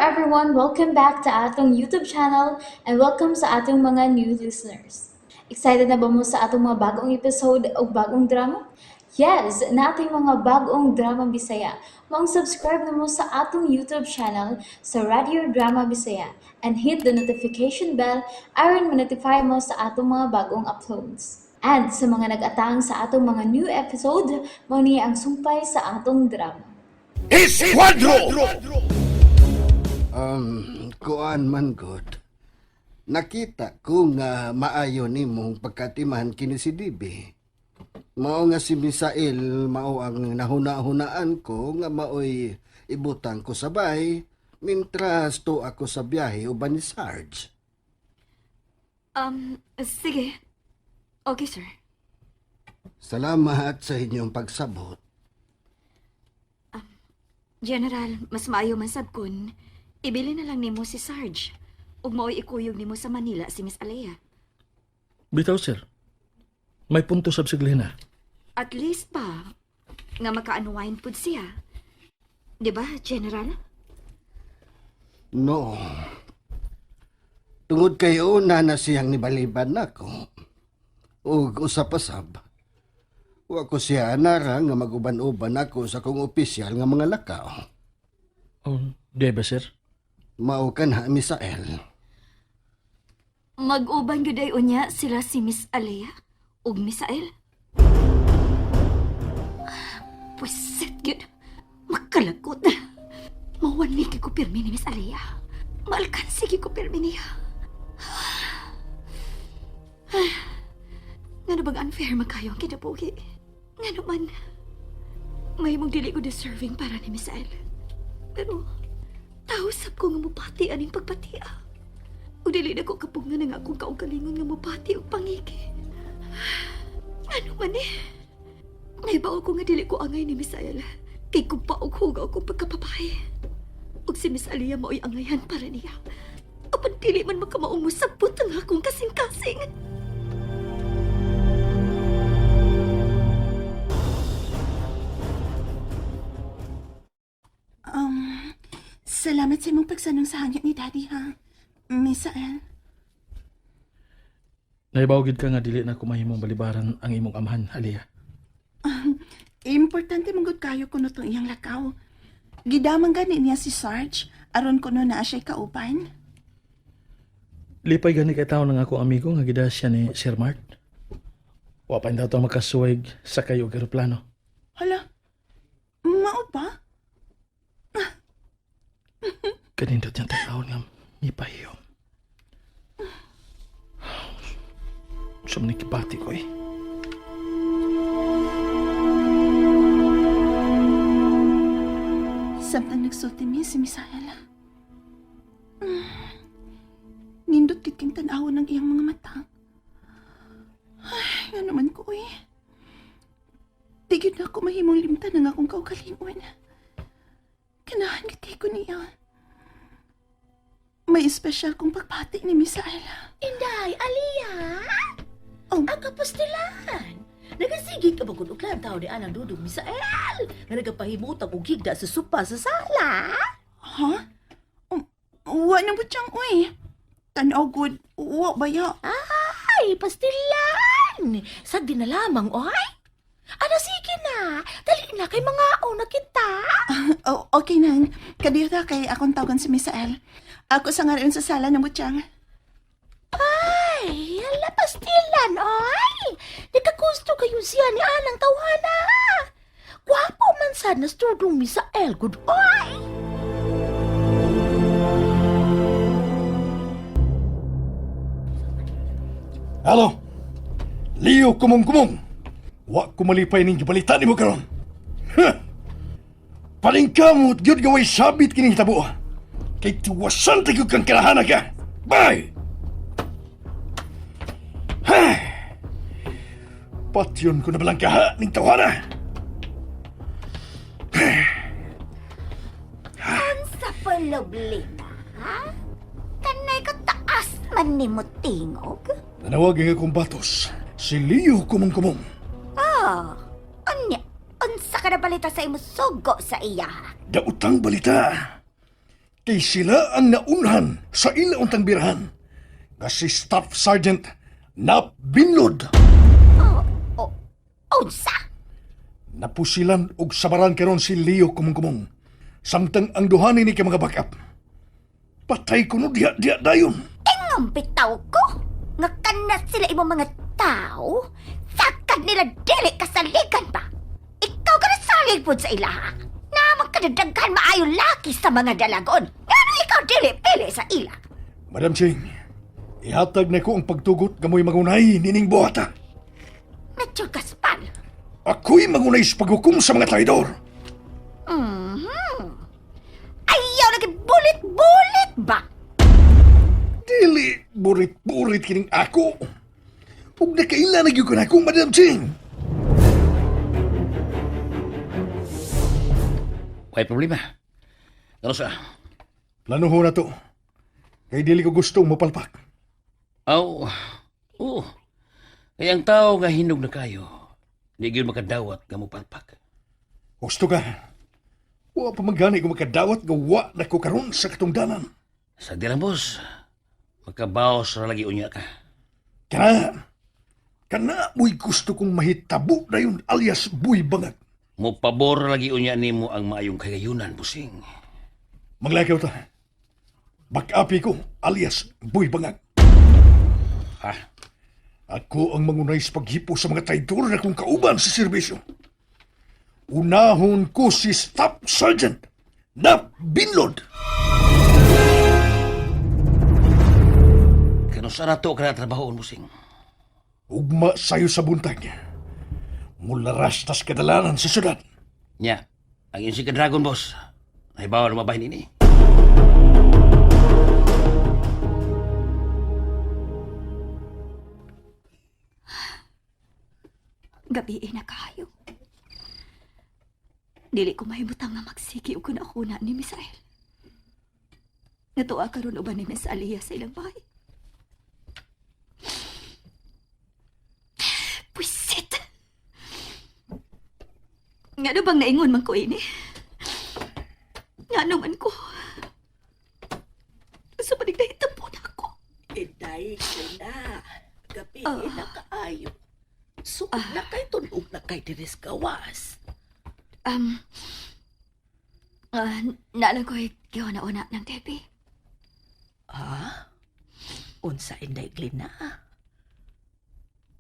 everyone! Welcome back to atong YouTube channel and welcome sa atong mga new listeners. Excited na ba mo sa atong mga bagong episode o bagong drama? Yes, nating mga bagong drama Bisaya. Maong subscribe na mo sa atong YouTube channel sa Radio Drama Bisaya and hit the notification bell aron ma-notify mo sa atong mga bagong uploads. And sa mga nag-atang sa atong mga new episode, mao ni ang sumpay sa atong drama. Esquadro! Kuan man god. Nakita ko nga maayo nimong pagkatiman kini si Dibi. Mao nga si Misael mao ang nahuna-hunaan ko nga maoy ibutang ko sabay mintras to ako sa biyahe uban ni Sarge. Sige. Okay, sir. Salamat sa inyong pagsabot. General, mas maayo man sab kun ibili na lang nimo si Sarge ug mao'y ikuyog nimo sa Manila si Miss Alea. Bitaw, sir. May punto sab si Glenna. At least pa nga maka-unwind pud siya. 'Di ba, General? No. Tungod kay una na siyang nibaliban nako. Ug usa pa sab. Wa ko siya nara nga maguban-uban ako sa kong opisyal nga mga lakaw. Oh, di ba, sir? Mao ka na, Misael. Mag-uban gyud ay unya sila si Miss Alea ug Misael. Pwisit gyud. Makalagot. Mawani kay ko pirmi ni Miss Alea. Maalkansi gyud ko pirmi niya. Ngano bang unfair man kayo ang kinabuhi? Ngano man, may mong dili ko deserving para ni Misael. Pero, tausap ko nga mupati aning pagpatia. O dili na ko kapungan ang akong kaugalingon nga mupati og pangiki. Ano man eh? Naibaw ko nga dili ko angay ni Misael. Kay kumpa og hugaw kong pagkapapay. Og si Miss Alia mao'y angayan para niya. Apan dili man makamaong mosabot ang akong kasing-kasing. Um, salamat sa imong pagsanong sa hangyo ni Daddy, ha? Misael. Naibaw gid ka nga dili na kumahimong balibaran ang imong amahan, Aliyah. Importante mong gud kayo kuno tong iyang lakaw. Gidamang gani niya si Sarge, aron kuno naa siya'y kauban. Lipay gani kay tao ng akong amigo nga gida siya ni Sir Mart. Wa pa daw to makasuway sa kayo og eroplano. Hala, mao ba? Kanindot niyang tan-awon nga mipahiyo. Sumnikipati ko eh. Samtang nagsulti mi si Misael. Nindot kit king tan-awon ang iyang mga mata. Ay, nga naman ko eh. Tigid na ako mahimong limtan ang akong kaugalingon. Kanahan giti ko niya. May espesyal kong pagpati ni Misael. Inday, Aliyah! Oh. Ang kapastilan! Nagasigig ka ba kung uklan tao ni Anang Dudong Misael? Nga nagapahimutang og higda sa sopa sa sala? Ha? Wa na butyang uy. Tanaw good. Wa ba ya? Ay, pastilan! Sa di na lamang, oy! Ano, sige na! Dali na kay mga na kita! Oh, okay nang. Kadiyota kay akong tawagan si Misael. Ako sa ngayon sa sala ng butyang. Ay, ala, pastilan, oy! Nagkagusto kayo siya ni Anang Tawhana! Gwapo man sad na Dudong Misael, good oy! Halo? Leo kumong-kumong. Wa ko malipay ning gibalita nimo karon. Huh. Palingkamot gyud gaway sabit kining hitabo. Kay tiwasan ta gyud kang kanahana ka. Bye. Ha. Patyon ko na balang kaha ning tawhana. Sa problema, ha? Kanay ka taas man ni mo tingog? Nanawag ang akong batos. Si Leo kumong-kumong. Ah, unya, unsa ka na balita sa imo sugo sa iya? Dautang balita. Kay sila ang naunhan sa ila untang birahan. Nga si Staff Sergeant Nap Binlod. Oh, unsa? Napusilan og sabaran karon si Leo Kumungkumong. Samtang ang duha ni kay mga backup. Patay kuno diha diha dayon. Ingong bitaw ko. Nga kanas sila imong mga tao. Sakad nila dili kasaligan ba? Ikaw ka nasalig po sa ilaha. Naman kadadaghan maayo laki sa mga dalagon. Ngano ikaw dili pili sa ila? Madam Ching, ihatag na ko ang pagtugot gamoy magunay nining buhata. Medyo Gaspar. Ako'y magunay sa paghukom sa mga traidor. Ayaw lagi bulit-bulit ba? Dili, burit-burit kining ako. Ug nakaila na gyud ko na akong Madam Ching. Way problema. Pero sa, Plano ho na to. Kay dili ko gustong mapalpak. aw, oo. Kaya ang tao nga hinog na kayo, di gyud makadawat nga mupalpak. Gusto ka. Wa pa man gani ko makadawat nga wa na ko karon sa katungdanan. Sa di lang, boss, makabaos ra lagi unya ka. Kana, kana mo'y gusto kong mahitabo na yun alias buy bangag. Mupabor ra lagi unya nimo ang maayong kagayunan, busing. Maglakaw ta. Bakapi ko alias buy bangag. Ha? Ako ang mangunay sa paghipo sa mga traidor na kong kauban sa serbisyo. Unahon ko si Staff Sergeant na Binlod. Kano sa nato ka na trabahoon, busing? Ugma sayo sa buntag. Mula rastas kadalanan sa syudad. Nya, ang iyong si Dragon, boss. Nahibaw na mabahin ini. Gabi na kayo. Dili ko mahimutang nga magsiki og kuna-kuna ni Misael. Natuwa karon uban ni Miss Aliyah sa ilang bahay. Pwisit! Nga ano bang naingon man ko ini? Nga naman ko. Sa panig nahitabo na ako. Inday ko na. Gabi na kaayo. Sugod na kay tunog na kay diris gawas. Um, naalang ko giuna-una ng Debbie. Ha? Unsa Inday Glina?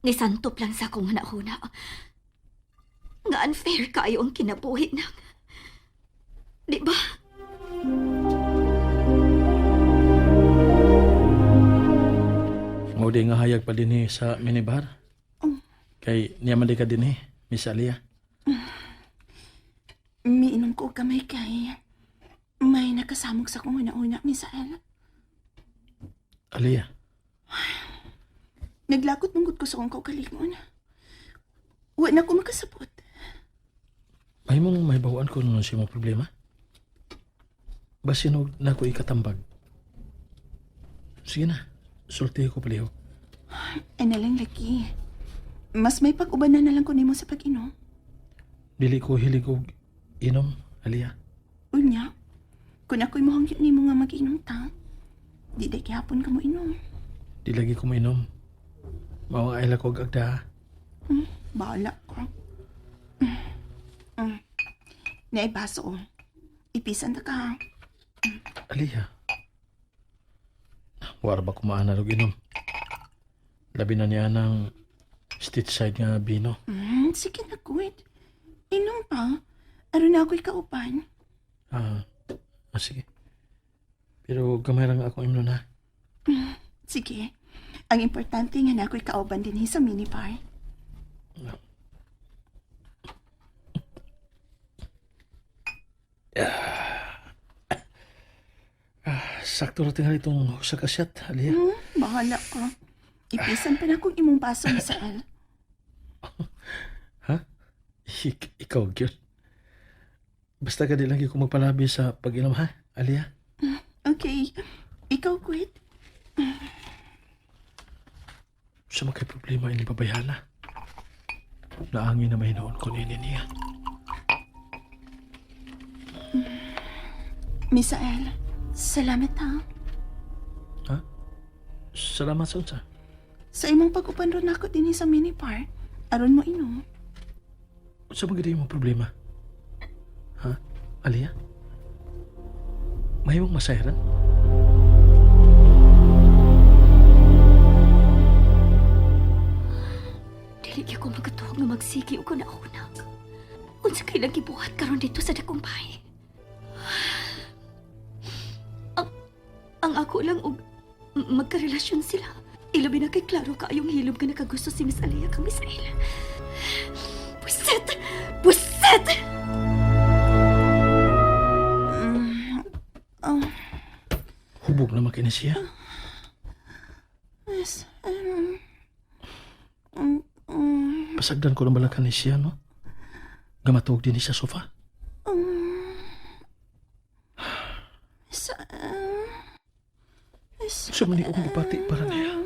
Nisantop lang sa akong huna-huna. Nga unfair kayo ang kinabuhi nang. Di ba? Mao di nga hayag pa dinhi sa minibar. Kay niya man di ka dinhi, Miss Alia. Miinom ko og gamay kay may nakasamok sa akong una-una, Misael. Alia, Naglakot manggod ko sa akong kaugalingon. Wa na ko makasabot. mahimong mahibaw-an ko nun siya mong problema. Basin og na ko ikatambag. Sige na, sulti ko palihog. Ay na lang lagi. Mas may pag-uban na lang ko nimo sa pag-inom. Dili ko hilig og inom, Alia. Unya, kung ako'y mohangyo nimo nga mag-inom ta, di day gihapon ka mo inom. Di lagi ko mainom. Mao ang aila ko og agda. Bahala ka. Mm. Naay baso oh. Ipisan ta ka ha. Alia. Wara ba kumaana og inom? Labi na niya ng street side nga bino. Sige na, good. Inom pa. Aron na ako'y kauban. Ah, sige. Pero gamay lang akong imnon ha. Sige. Ang importante nga na ako'y kauban din sa minibar. Sakto ra tingali itong usa ka shot, Alia. Bahala ka. Ipisan pa na akong imong baso, Misael. Ha? Ikaw, gyud. Basta ka di lang gyud ko magpalabi sa pag-inom ha, Alia. Okay. Ikaw, Quit. Sa mga problema ini babayhana. Naangin na mahinoon ko nini niya. Misael. Salamat ha. Ha? Salamat sa unsa. Sa imong pag-upan ron nako dinhi sa mini park. Aron mo inom. Unsa man gid imong problema? Ha? Aliyah? Mahimong masayran? Dili gyud ko magatuog nga magsigi og una-una. Unsa kay lang gibuhat karon dito sa dakong bahay? Ang ako lang og magkarelasyon sila. Ilabi na kay klaro kaayong hilom nga nakagusto si Miss Aliyah kang Miss Ayla. Buset! Buset! Hubog naman kini siya. Yes. Pasagdan ko lang balakan ni siya, no? Gamatuog din siya sofa. Sa, yes. Sa man akong gipati para niya.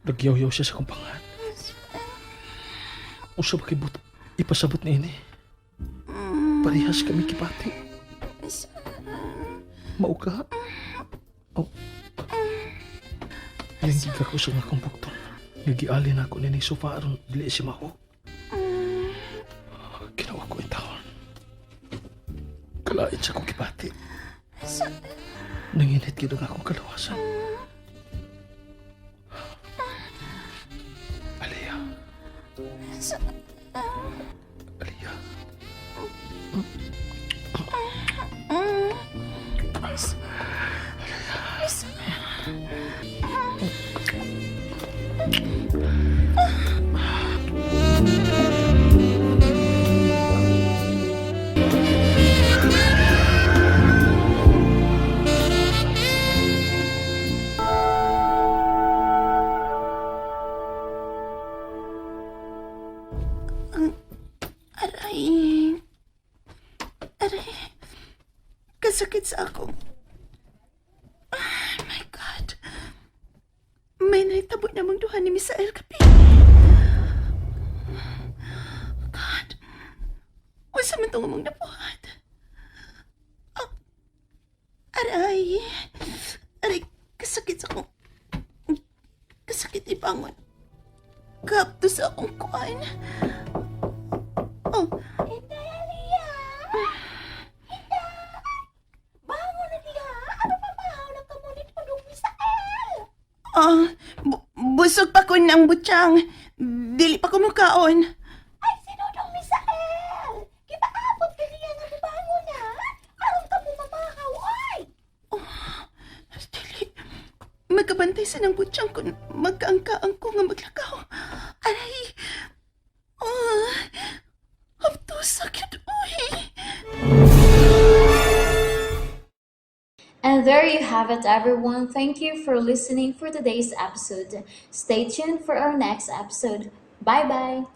Nagyaw-yaw siya sa kumpangan. Usa ba kay but ipasabot ni ini? Parehas kami kipati. Mauka. Oh. Yang giga ko sa nga akong bukton. Nagiali na ako nining sofa aron dili siya mahog. Ginawa ko intawon. Kalait sa akong kipati. Nanginit gid ang akong kalawasan. Aliyah. Aliyah. Aray. Aray. Kasakit sa akong. Ah, my God. May nahitabo namang duha ni Misael Kapi. God. Unsa man tong among nabuhat? Ah, aray. Aray, kasakit sa akong. Kasakit ibangon. Kapto sa akong kuan. Oh, Bangon na diha! Ano pa mahaw na kamo ni Tudong Misael? Ah, busog pa ko ng butiyang. Dili pa ko mukaon. Ay, si Dudong Misael! Gipaabot ka niya nga mubangon na! Aron ka mo mamahaw, oy! Dili. Magkabantay sa ng butiyang kung magkaangkaang ko nga maglakaw. Aray! Ah, hapto sakit, uy! And there you have it, everyone. Thank you for listening for today's episode. Stay tuned for our next episode. Bye bye.